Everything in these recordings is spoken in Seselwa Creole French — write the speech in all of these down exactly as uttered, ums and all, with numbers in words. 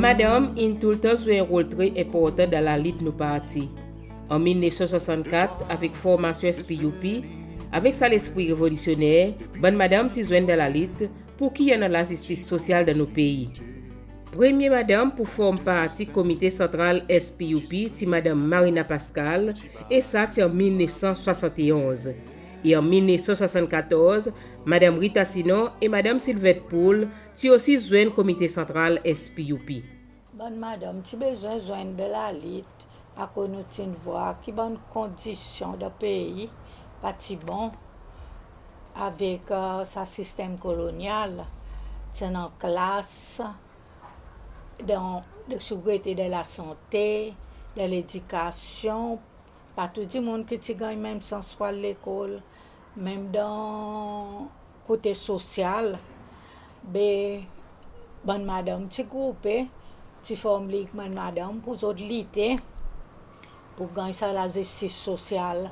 Madanm in toultan zwe en rol tre enportan dan lalit nou parti. An mil nef san swasannkat, avek formasyon S P U P, avek sa lespri revolisyoner, bann madanm ti zwenn dan lalit pour ki i annan lazistis sosyal dan nou pei. Premye madanm pour form parti Komite Santral S P U P ti Madanm Marina Pascal, e sa ti an mil nef san swasanteonz. E an mil nef san swasannkatorz, Madanm Rita Sinon e Madanm Sylvette Pool ti osi zwenn Komite Santral S P U P. Bann madanm ti bezwen zwenn dan lalit, akoz nou ti'n vwar ki bann kondisyon dan pei pa ti bon avek, e, sa sistenm kolonyal. Ti annan klas, dan, dan, si ou gete dan lasante, dan ledikasyon, pa tou dimoun ki ti ganny menm sans pour al lekol, menm dan kote sosyal, be bann madanm ti groupe, ti form lig bann madanm pour zot lite pour ganny sa lazistis sosyal.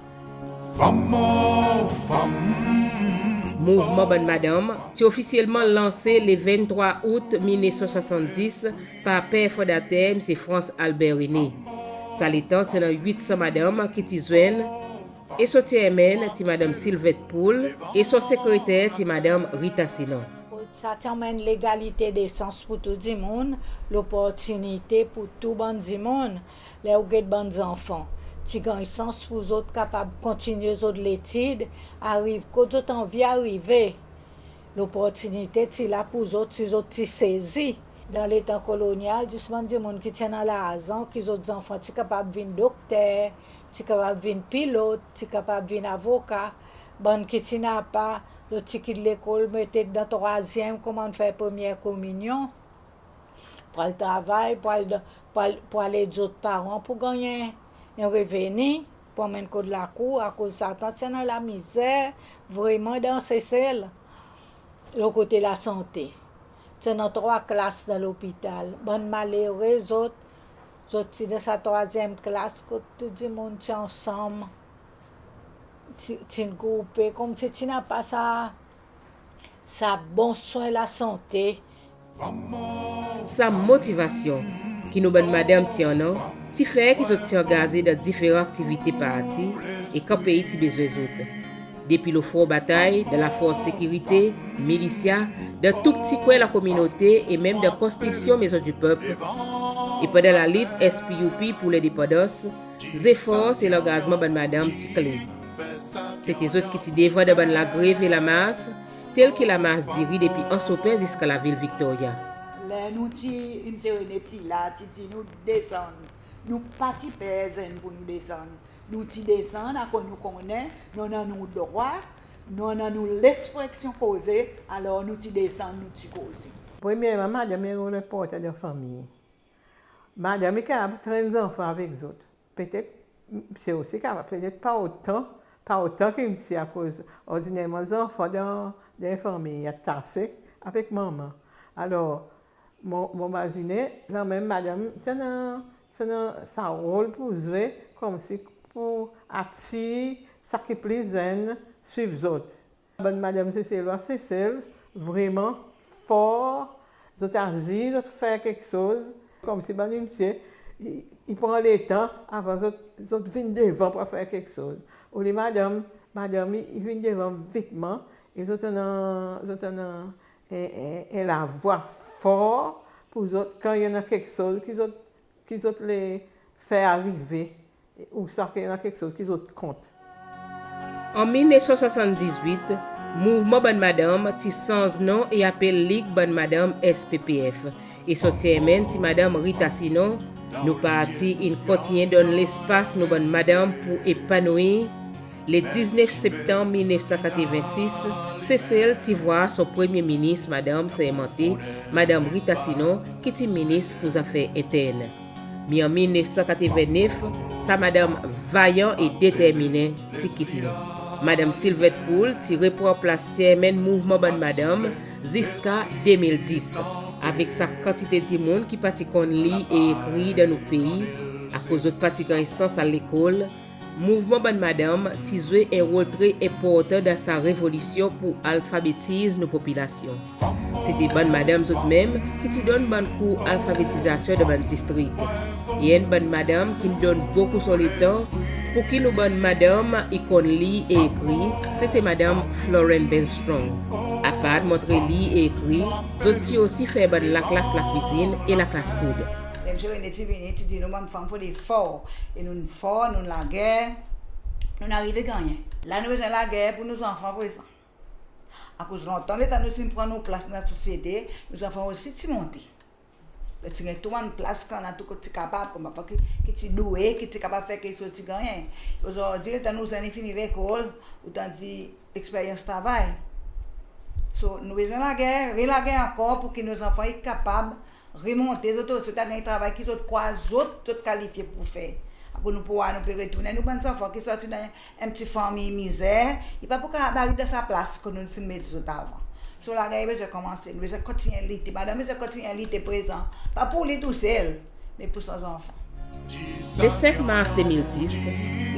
Fanm, fanm. Mouvman bann madanm ti ofisyelman lanse le venntrwa out mil nef san swasanndis par per fondater Msye Frantz Albert René. Sa letan ti annan wit san madanm ki ti zwenn, e son tyermenn ti Madanm Sylvette Pool, e son sekreter ti Madanm Rita Sinon. Sa ti anmenn legalite de sans pour tou dimoun, loportinite pour tou bann dimoun. Ler ou get bann zanfan, ti ganny sans pour zot kapab kontinyen zot letid, ariv kot zot anvi arive. Loportinite ti la pour zot si zot ti sezi. Dan letan kolonyal, zis bann dimoun ki ti annan larzan, ki zot zanfan ti kapab vin dokter, ti kapab vin pilot, ti kapab vin avoka. Bann ki ti napa, zot ti kit lekol, mete dan trwazyenm, konman fer premye kominyon, pour al travay, pour al, pour al, pour al ed zot paran pour ganny en reveni, pour anmenn kot lakour, akoz sa tan ti annan lamizer vreman dan Sesel. Lo kote lasante, ti annan trwa klas dan lopital. Bann malere zot, zot ti dan sa trwazyenm klas kot tou dimoun ti ansanm, ti, ti'n groupe, konmsi ti napa sa, sa bon swen lasante. Sa motivasyon ki nou bann madanm ti annan, ti fer ki zot ti angaze dan diferan aktivite parti, e kan pei ti bezwen zot. Depi lo fron batay, dan lafors sekirite, milisya, dan tou pti kwen lakominote e menm dan konstriksyon Maison du Peuple. E pandan lalit S P U P pour lendepandans, zefor e langazman bann madanm ti kle. Se ti zot ki ti devan dan bann lagrev e lamars, tel ki lamars diri depi Anse Aux Pins ziska lavil Victoria. Ler nou ti, Msye René ti la, ti dir nou desann. Nou pa ti per zenn pour nou desann. Nou ti desann, akoz nou konnen nou annan nou drwa, nou annan nou lekspresyon koze, alor nou ti desann, nou ti koze. Premyerman, madanm i en rol enportan dan fanmir. Madanm i kapab trenn zanfan avek zot. Petet msye osi kapab, petet pa otan, pa otan ki msye, akoz ordinerman zanfan dan, dan fanmir i atase avek manman. Alor, mon, mon mazinen, lanmenm madanm ti annan, ti annan sa rol pour zwe, konmsi pour atir sa ki pli zenn swiv zot. Bann madanm Seselwa Sesel vreman for, zot azir, zot fer keksoz, konmsi bann msye i, i pran letan avan zot, zot vin devan pour fer keksoz. Olye madanm, madanm i, i vin devan vitman, e zot annan, zot annan en, en, en lavwa for pour zot kan i annan keksoz ki zot, ki zot le fer arive, ouswa ki annan keksoz ki zot kont. An mil nef san swasanndizwit, mouvman bann madanm ti sanz non e apel Lig Bann Madanm S P P F, e son tyermenn ti Madanm Rita Sinon. Nou parti in kontinyen donn lespas nou bann madanm pour epanouir. Le diznef septanm mil nef san katreven sis, Sesel ti vwar son premye minis, madanm sermante, Madanm Rita Sinon, ki ti minis pour zafer entern. Me an mil nef san katreven nef, sa madanm vayan e determinen ti kit nou. Madanm Sylvette Pool ti repran plas tyermenn mouvman bann madanm ziska de mil dis. Avek sa kantite dimoun ki pa ti konn lir e ekrir dan nou pei, akoz zot pa ti ganny sans al lekol, Mouvman bann madanm ti zwe en rol tre enportan dan sa revolisyon pour alfabetiz nou popilasyon. Se ti bann madanm zot menm ki ti donn bann kour alfabetizasyon dan bann distrik. E enn bann madanm ki'n donn bokou son letan pour ki nou bann madanm i konn lir e ekrir, se ti madanm Florence Benstrong. Apard montre lir e ekrir, zot ti osi fer bann laklas lakwizin e laklas koud. Ler Msye René ti vini, ti dir nou bann fanm fodre for. E nou'n for, nou'n lager, nou'n arive gannyen. La nou bezwen lager pour nou zanfan prezan. Akoz lontan letan nou ti'n pran nou plas dan sosyete, nou zanfan osi ti monte. Zot ti ganny tou bann plas ki annan tou kot ti kapab, konman ki, ki ti doue, ki ti kapab fer keksoz ti gannyen. Ozordi letan nou zenn i fini lekol, ou tann dir eksperyans travay. So, nou bezwen lager, relager ankor pour ki nou zanfan i kapab remonte, zot osi zot a ganny travay ki zot krwar zot, zot kalifye pour fer. Akoz nou pou war nou pe retournen, nou bann zanfan ki sorti dan en pti fanmir mizer, i pa pou kapab ariv dan sa plas kot nou ti'n met zot avan. So lager i bezwen konmanse, nou bezwen kontinyen lite. Madanm bezwen kontinyen lite prezan. Pa pour li tousel, me pour son zanfan. Le senk mars de mil dis,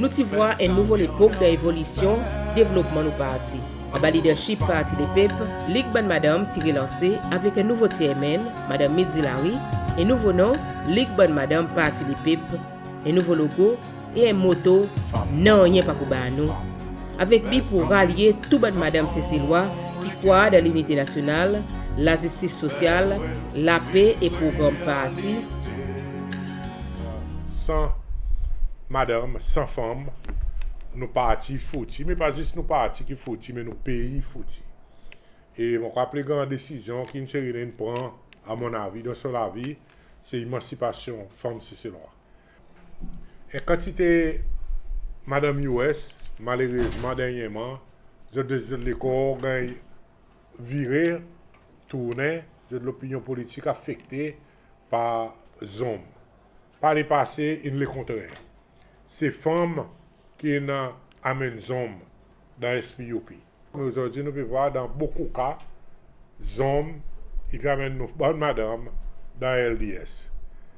nou ti vwar en nouvo lepok dan evolisyon devlopman nou parti. Anba lidership Parti Lepep, Lig Bann Madanm ti relanse avek en nouvo tyermenn, Madanm Mitzi Larue, en nouvo non, Lig Bann Madanm Parti Lepep, en nouvo logo e en moto, "Nanryen pa pou bar nou." Avek bi pour ralye tou bann madanm Seselwa ki krwar dan linite nasyonal, lazistis sosyal, lape e progranm parti. San madanm, san fanm, nou parti fouti, me pa zis nou parti ki fouti, me nou pei fouti. E mon krwar pli gran desizyon ki Msye René in pran, a mon avi, dan son lavi, se emansipasyon fanm Seselwa. En kantite madanm U S, malerezman, dernyerman, zot, zot lekor ganny vire, tournen, zot lopinyon politik afekte par zonm. Par lepase, in lekontrer. Se fanm ki'n anmenn zonm dan S P U P. Ozordi nou pe vwar dan bokou ka, zonm i pe anmenn nou bann madanm dan L D S.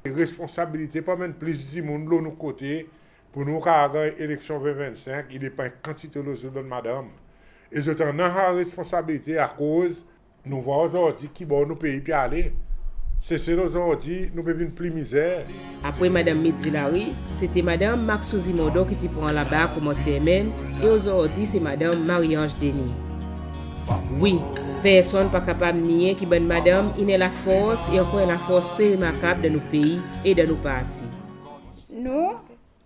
Responsabilite pour anmenn plis dimoun lo nou kote pour nou kapab ganny eleksyon ven ven senk, i depan kantite lo zot bann madanm. E zot annan sa responsabilite akoz nou vwar ozordi ki bor nou pei pe ale. Sesel ozordi, nou pe vin pli mizer. Apre Madanm Mitzi Larue, se ti Madanm Marc Souzy Mondon ki ti pran labar konman tyermenn, e ozordi se Madanm Marie-Ange Denis. Wi, personn pa kapab niye ki bann madanm i annan lafors, e ankor en lafors tre remarkab dan nou pei e dan nou parti. Nou,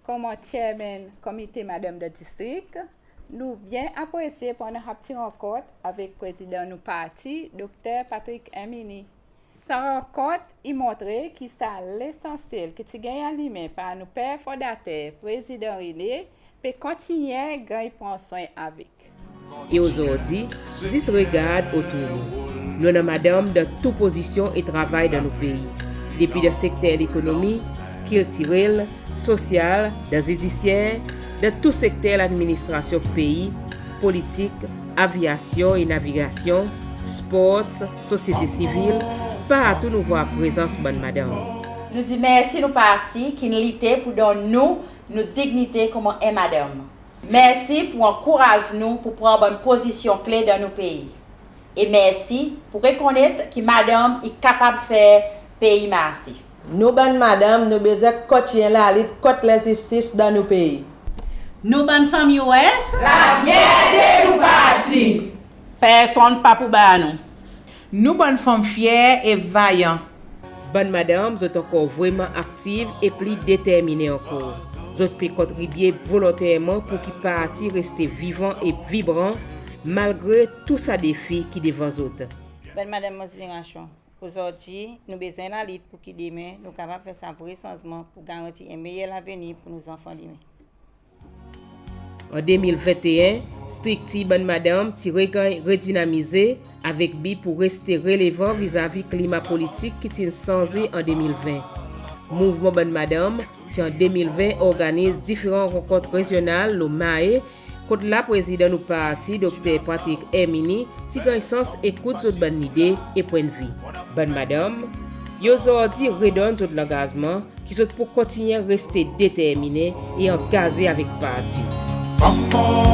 konman tyermenn Komite Madanm dan distrik, nou byen apresye pandan sa pti rankont avek prezidan nou parti, Dokter Patrick Herminie. Sa rankont i montre ki sa lesansyel ki ti ganny alimen par nou per fondater, Prezidan René, pe kontinyen ganny pran swen avek. E ozordi, zis regard otour nou. Nou annan madanm dan tou pozisyon e travay dan nou pei. Depi dan sekter lekonomi, kiltirel, sosyal, dan zidisyer, dan tou sekter ladministrasyon pei, politik, avyasyon e navigasyon, sports, sosyete sivil, partou nou vwar prezans bann madanm. Nou dir mersi nou parti ki'n lite pour donn nou, nou dinyite konman en madanm. Mersi pour ankouraz nou pour pran bann pozisyon kle dan nou pei. E mersi pour rekonnet ki madanm i kapab fer pei marse. Nou bann madanm, nou bezwen kontinyen lalit kont lenzistis dan nou pei. Nou bann fanm U S, lafyerte nou parti. Personn pa pou bar nou. Nou bann fanm fyer e vayan. Bann madanm, zot ankor vreman aktiv e pli determinen ankor. Zot pe kontribye volonterman pour ki parti reste vivan e vibran, malgre tou sa defi ki devan zot. Bann madanm mon zenerasyon, ozordi, nou bezwen lalit pour ki demen nou kapab fer sa vre sanzman pour garanti en meyer lavenir pour nou zanfan demen. An de mil venteen, striktir bann madanm ti reganny redinamize avek bi pour reste relevan vizavi klima politik ki ti'n sanze an de mil ven. Mouvman bann madanm ti an de mil ven organiz diferan rankont rejyonal lo Mahé, kot la prezidan nou parti, Dokter Patrick Herminie, ti ganny sans ekout zot bann lide e pwennvi. Bann madanm, i ozordi redonn zot langazman zot pou kontinyen reste determinen e angaze avek parti. Fanm fon